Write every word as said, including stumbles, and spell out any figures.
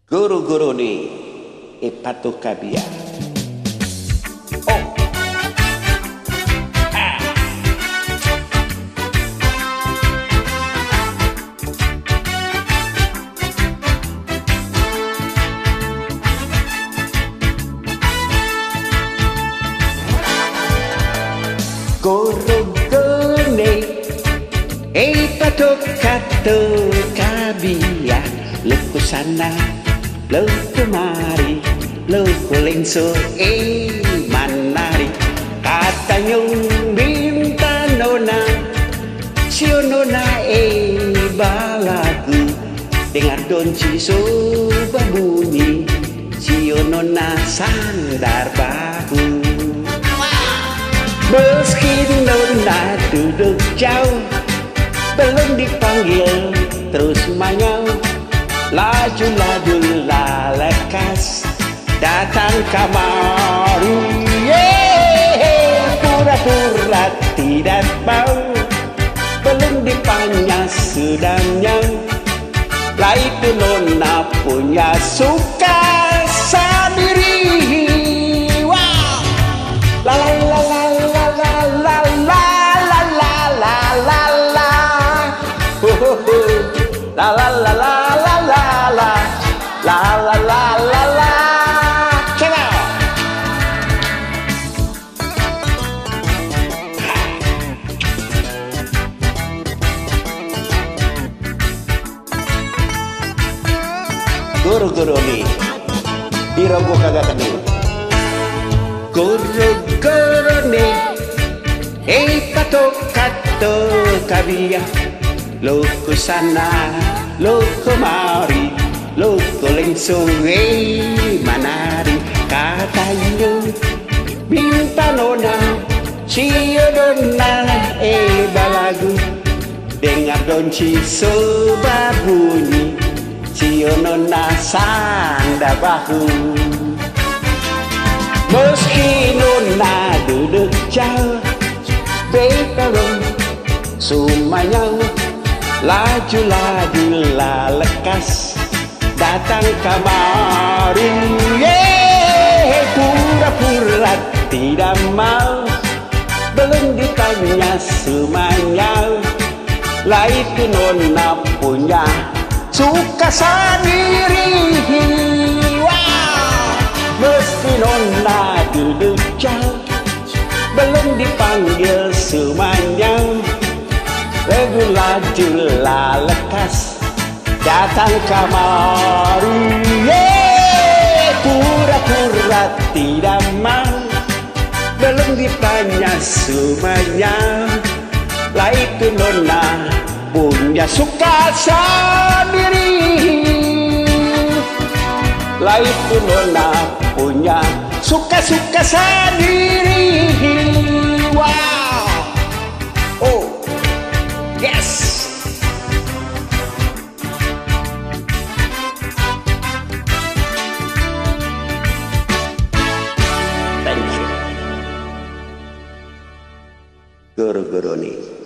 Guru-guru ni, e pato kabia. Oh. Ah. Goro-goro ne, ei pato kato kabia, loko sana, loko mari, loko lenso, ei manari, katanyong minta nona, sio nona, ei balagu, dengar donci so babunyi. Sio nona sandar bahu. Meski nona duduk jauh, belum dipanggil terus manyao. Laju-laju lalekas datang kamari. Yeay, pura-pura tidak mau, belum ditanya sudah nyao. Lah itu nona punya suka sandiri. Wah. La la la la la la la la la la la la. Ho ho ho. La la la la la la la. La la la la la. Coba. Goro-goro ni, biro gua kagak kenal. Goro-goro ni, ei pato kato kabia. Loko sana, loko mari, loko lenso, ei manari, katanya minta nona, sio nona, ei balagu, dengar donci so babunyi, sio nona sanda bahu. Meski nona duduk jauh, beta dong su manyao, laju-laju lalekas datang kamari. Yeay, pura-pura tidak mau, belum ditanya su manyao. Lah itu nona punya suka sandiri. Wah, meski nona duduk jauh, belum dipanggil su manyao. Laju-laju lalekas datang kamari. Yeay, pura-pura tidak mau, belum ditanya su manyao. Lah itu nona punya suka sandiri. Lah itu nona punya suka-suka sandiri. Wow. Oh. Yes. Thank you. Goro-goro ni.